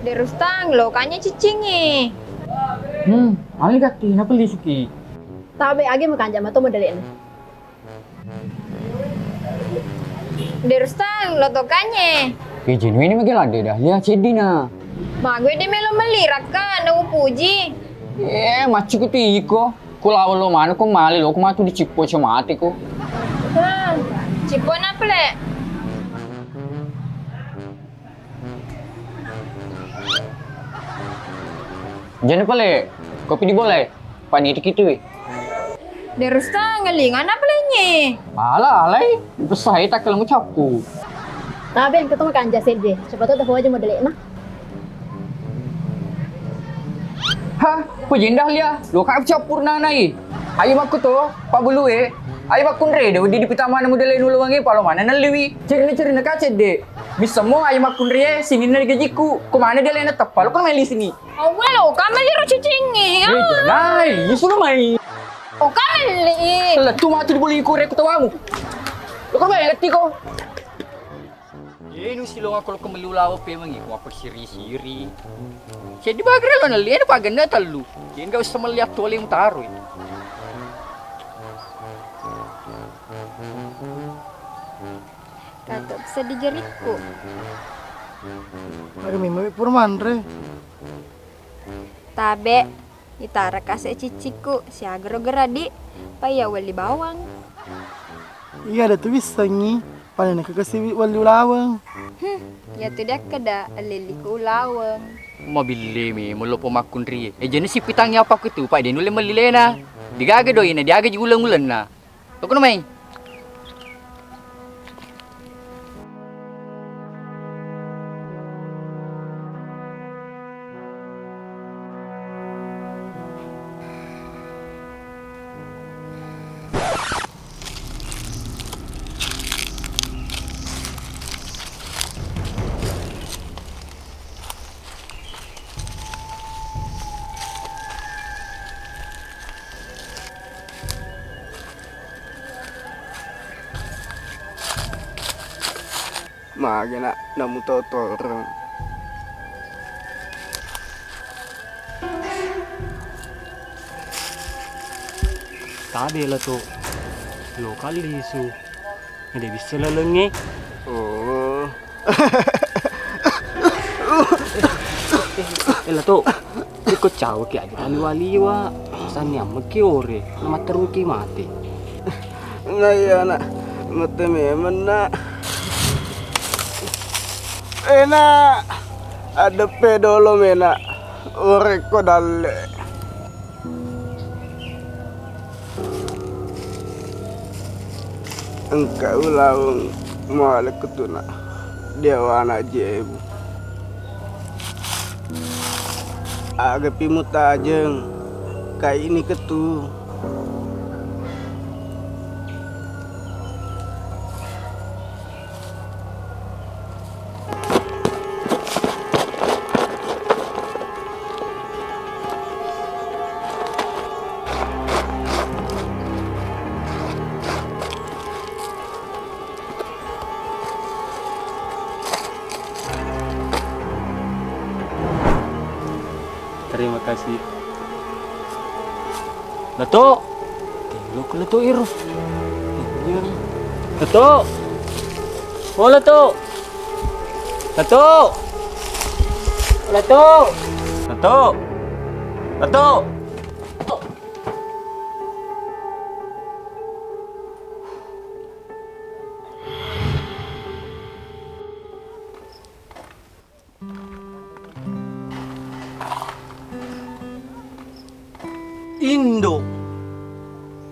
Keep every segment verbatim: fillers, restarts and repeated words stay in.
De Rustang, lo kanya ciccingi. Hmm, ale gatti, napa lisuki? Tabe age makanja mato modele'na. De Rustang, lo tokanye. Ijin ini magi lade dah, lihat sedina. Mague de melo meli rakka, na upuji. Eh, maccu ku tiko. Ku lawan lo mana, ku mali lo, ku matu di cippo cemate ku. Hmm, cippo napa le? Jane pale, kopi di bola e. Paniti kitu e. De Rustang, ngelingan apa lenye? Ala, alai, besai tak kelemu cappu. Tabe, engka to makanja sedde. Siapa tahu tahu aja modele'na. Ha, pujindah lia, lo ka cappur nanai. Ayo makku to, Pak Bulu e. Ayo makkunre de, di dipitamana modele'na lo wangi, palo mana naliwi. Cerina-cerina ka cedde. Missemmo ayo makkunrie, sininna digajiku. Ko mana dia lena teppa, lo kan meli sini. Awwe lo, kameli ro cicingi. Eh, janai, sudah mai. Oh, kameli. Lettu matu di boli kure ku tawamu. Lo kan mai letiko. Enu silong aku lo kemeli ulawa pemengi, ko apa siri-siri. Ceddi bagre lo neli, enu pagenna tellu. Enggak usah melihat tole mutaro. Kato bisa dijerikku. Aga memang pura manre. Tabe, itara kase cicciku, siagaro geradi, paya weli bawang. Iya, ada tu bisangi, panen ke kasi weli ulaweng. Hmm, ya tu dia keda, leliku ulaweng. Mabille mi, melo po makkunri. E jeni sipitangi apa ku tu, Pak, de nulle melilena. Digaga doina, diaga ji uleng-ulenna. Lokono mai. Magi na, namutotoreng. Tabe la to. Lo kallisu. Nade bisa lalengnge. Oh. Eh, eh, eh, la to. Iko cawa ki aja tani waliwa. Sanni ammeki ore. Namatteruki mate. Nah, iya, Nak. Mate memang, Nak. Eh, Nak. Adeppe dolo, Menak. Orekko dalle. Engka ulaweng mualekku tuna dewana jebu. Agapi mutajeng, kaini ketu. Terima kasih. Datuk. Telo ko Datuk iro. Datuk. Oh, Datuk. Datuk. Datuk. Datuk. Datuk. Indo,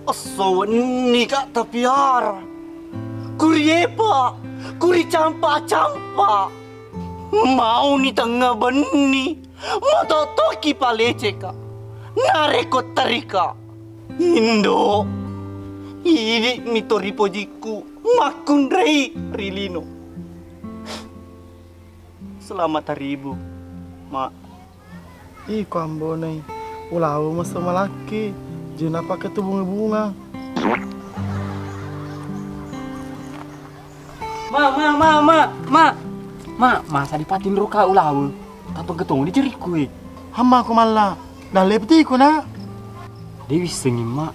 esso wenni ka tapiara. Kuriepa, kuricampa-campa. Mauni tengnga benni, matottoki paleceka. Narekko terika, Indo, idi mi to ripojikku makkunrei ri lino. Selamat hari Ibu, Mak. Iko ambonai, ulawu meso malakki, jena pake tu bunga-bunga. Ma, ma, ma, ma, ma. Ma, masa dipatinro ka ulaweng? Tapengka tongo di jerikku e. Hamma ko malla, dalle petiku na. De wissengi ma,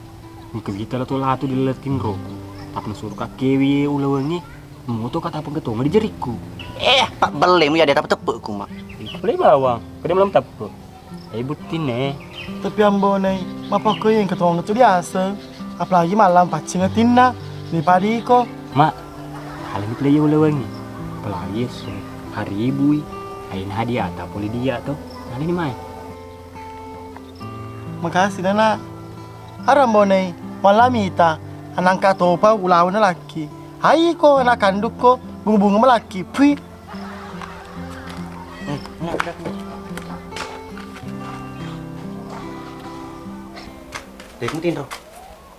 engka wita lato-lato di laleng tinroku. Tapi nasuro ka kewi ulawengnge, moto ka tapengka tongo di jerikku. Eh, pabbellemu ya de tape-teppe'ku ma. Iko le bawang, kede malam teppe. Eh, buttinne. Tapi Ambo Nei, mapakko iya engka tongeng tu diaseng, apalagi mallang paccing atinna, ni padiko. Ma, alani pole iya ulewengi. Apalagi esso hari ibui, aina hadiata pole dia to. Alani mai. Makasih dana. Ara Ambo Nei, mallami ita, anangka topa ulaweng nalakki. Haiko anak kandukko, bunga-bunga malakki. Pui. Eh, enggak, enggak, enggak. Dek, mutinro.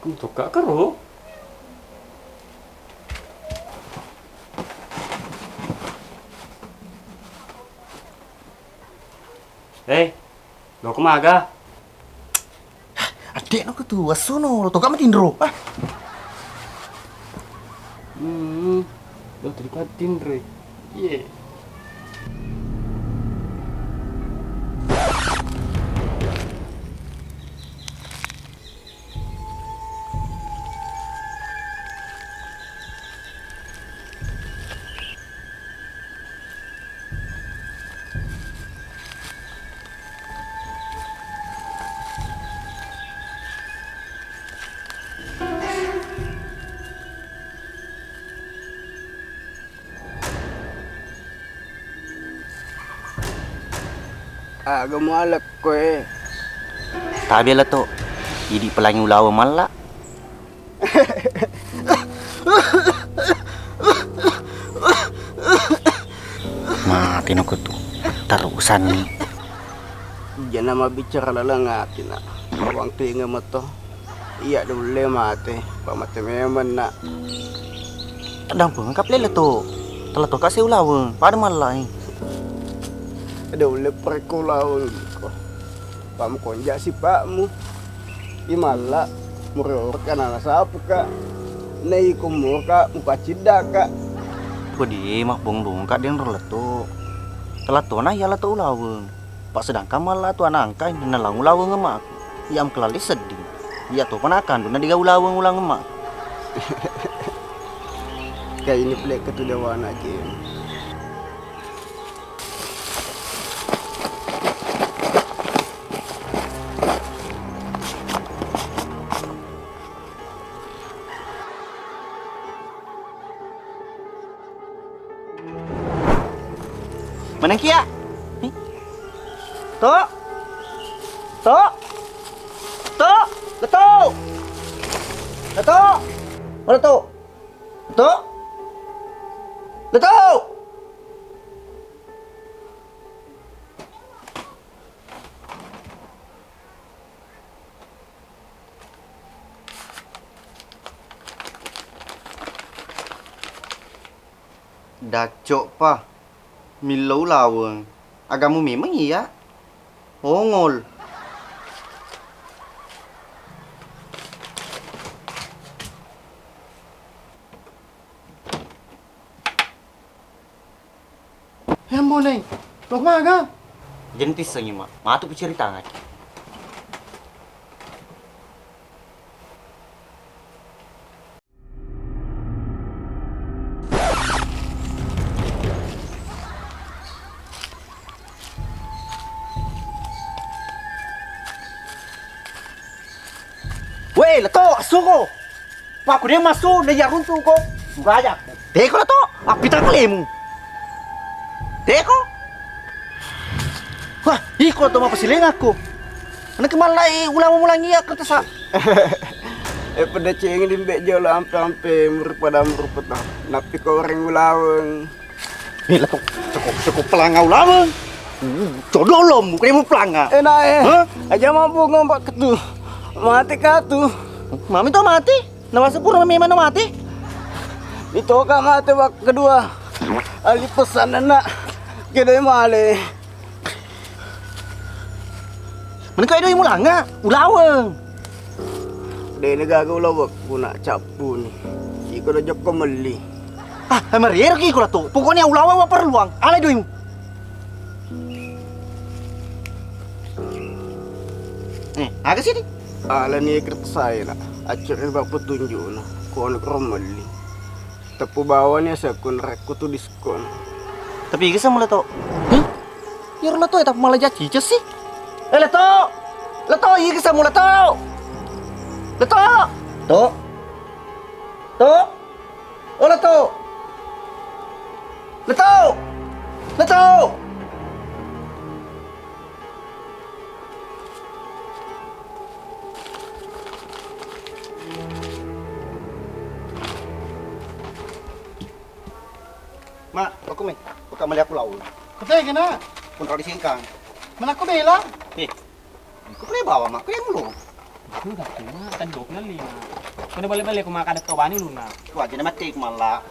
Kutoka karo. Eh, lo kemaga? Addekno ko tu, assono lo toka matinro. Ah. Hmm, lo tadi patinro. Iya. Aga mualekko e. Tabe la to, idi pelangi ulaweng malla. Mate nako tu, tarusanni. Jana mabbicara laleng atina, mawang tengeng meto. Iya de ulle mate, pamate memeng na. Dampengeng ka pale la to, tala to ka se ulaweng, pada malla i. De ulle parekko ulaweng iko. Pamukonja sipa'mu. Imalla, muriorka nanasapuka. Naiko murka, mupaciddaka. Kodi mabbongdongka denro leto. Telatona iya lato ulaweng. Pa sedangkan malla tu anangka nanalang ulaweng emmakku. Iya mkelali sedding. Iya topa nakandung na diga ulaweng ulang emmakku. Kaini pale ketu dewana jem. Maneng kia? Tok. Tok. Tok. Letok. Letok. Mana tok? Tok. Letok. Daccok pa, millau laweng, agamu memeng iya? Ongol. He Ambo Neng, lo maga? Jenti sengi ma, matu piciritangai. Weh, leto, asuko. Pakku de massu, de yaruntu ko. Sugaja. Teko to, appita kalemu. Teko. Wah, iko to mapasilenga ko. Anak mallai ulama mulangi ya kertas. Eh, pada ceng di mbek jolo ampe-ampe merupada merupada. Napi ko orang ulaweng. Eh, leto, coko, coko pelanga ulaweng. Uh, codolo mu, kamu pelanga. Eh, nah, eh. Hah? Aja mampu ngombak ketu. Mati katu. Mami to mati. Nawaseng pura memang mati. Itoka mate wak kedua. Ali pesan anak. Kedai male. Menengka idoi mulanga, ulaweng. Dene gaga ulaweng, guna cappu ni. Iko do jokko melli. Ah, eh, marero ki ko Lato. Pokoknya ulawa wa perluang. Alai doimu. Eh, aga sih, Di? Alani kersaina, accere bappu tunjuna, kono kro melli. Teppu bawani asekku narekku tu diskon. Tapi iga samula to? Hah? Iyaro Lato e tappa mala jacci cessi. Eh, Lato! Lato, iga samula to? Lato! To? To? Oh, Lato! Lato! Lato! Ma, aku me, buka mali aku lau. Kutega, Nak? Pun di singkang. Mana aku bela? Eh, aku boleh bawa, Mak. Aku yang lu. Aku udah cuma tadi dua puluh lima. Kena balik-balik aku makan ada kau bani lu, Nak. Wah, jadi mati aku malah.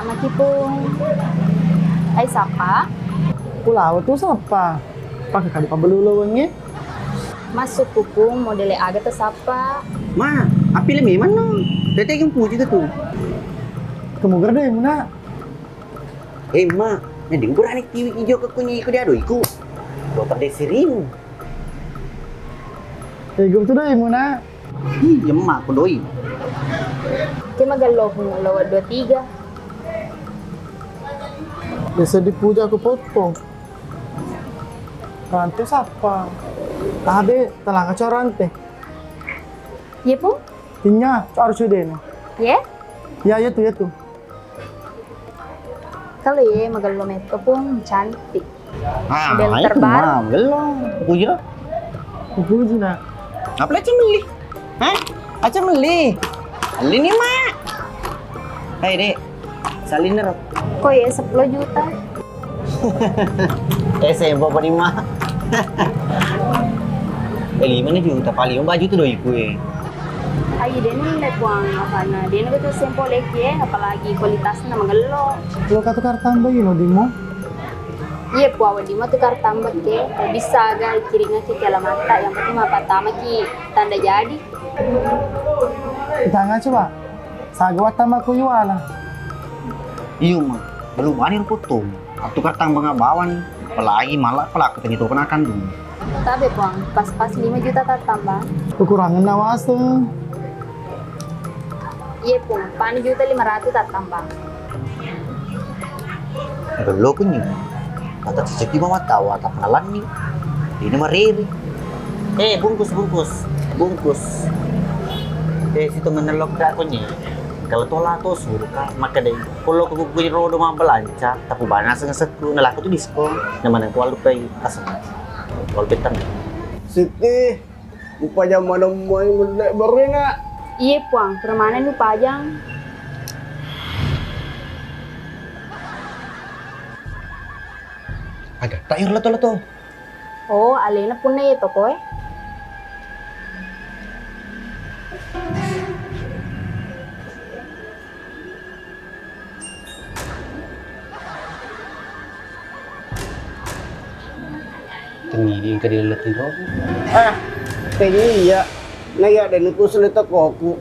Tamaki, Pung. Ai, sappa? Pulawa tu sappa. Pake kali pabbalu lowengngé. Masukku, Pung, modele aga tasappa? Ma, appile memang no. Tete yang puji tu. Kemugara deh, Muna. Eh, Ma, nanti berani tiwi ijo ke kunyi iku dia doiku. Dokter Desirimu. Eh, gue tuh deh, Muna. Iya, Ma, aku doi. Ke magello, Pung, lewat dua tiga. Biasa dipuja aku potong. Rante sappa? Tabe, talanga caro rante. Iya, Pung? Tinya, caro cudene. Iya? Iya, iya tu, iya tu. Kalau iya, magello metto, Pung, cantik. Ah, model itu terbaru. Ma, magello. Puja. Puji, Nak. Apa lagi melli? Hah? Aja melli. Melli nih, Mak. Hei, Dek. Salin ro. Kok ya sepuluh juta? Eh, sempo apa nih, Mak? Eh, lima nih juta paling baju tuh doi kue. Ayo deh nih, Puang, apana? Dia nggak tuh sempo lagi ya, apalagi kualitasnya magello. Lo kata kartamba yuk, no, Dimo? Iya, Puang, Dimo tuh kartamba ke. Bisa gak kirimnya ke alamat, yang penting mah pertama ki tanda jadi. Tanga coba. Saga wattama ko yuala. Iyo, Ma. Belum ada yang potong. Atau kan tambang bawang. Apalagi malah pelaku tanya tuh kena kandung. Tabe, Puang. Pas-pas lima juta tattambang. Kekurangan nawaseng. Iya, Puang. Pani juta lima ratus tattambang. Gello kunyi. Kata ciciki mama tawa tak penalanni. Ini mariri. Eh, bungkus, bungkus, bungkus. Eh, situ menelok dak kunyi. Kalau tola to suruh kak, maka deh. Kalau aku gue rodo mabelanca, tapi bana sengesekku, nelaku tuh diskon. Nama nang kual lupai asal. Kual betang. Siti, upajang mana mai mendek baru nak. Iya, Puang, permana nu pajang? Aga, tak ir leto-leto. Oh, alena punna iya toko e. Tengngidi engka dileletting rodo. Ah, tengi iya. Naya denu kusele tokoku.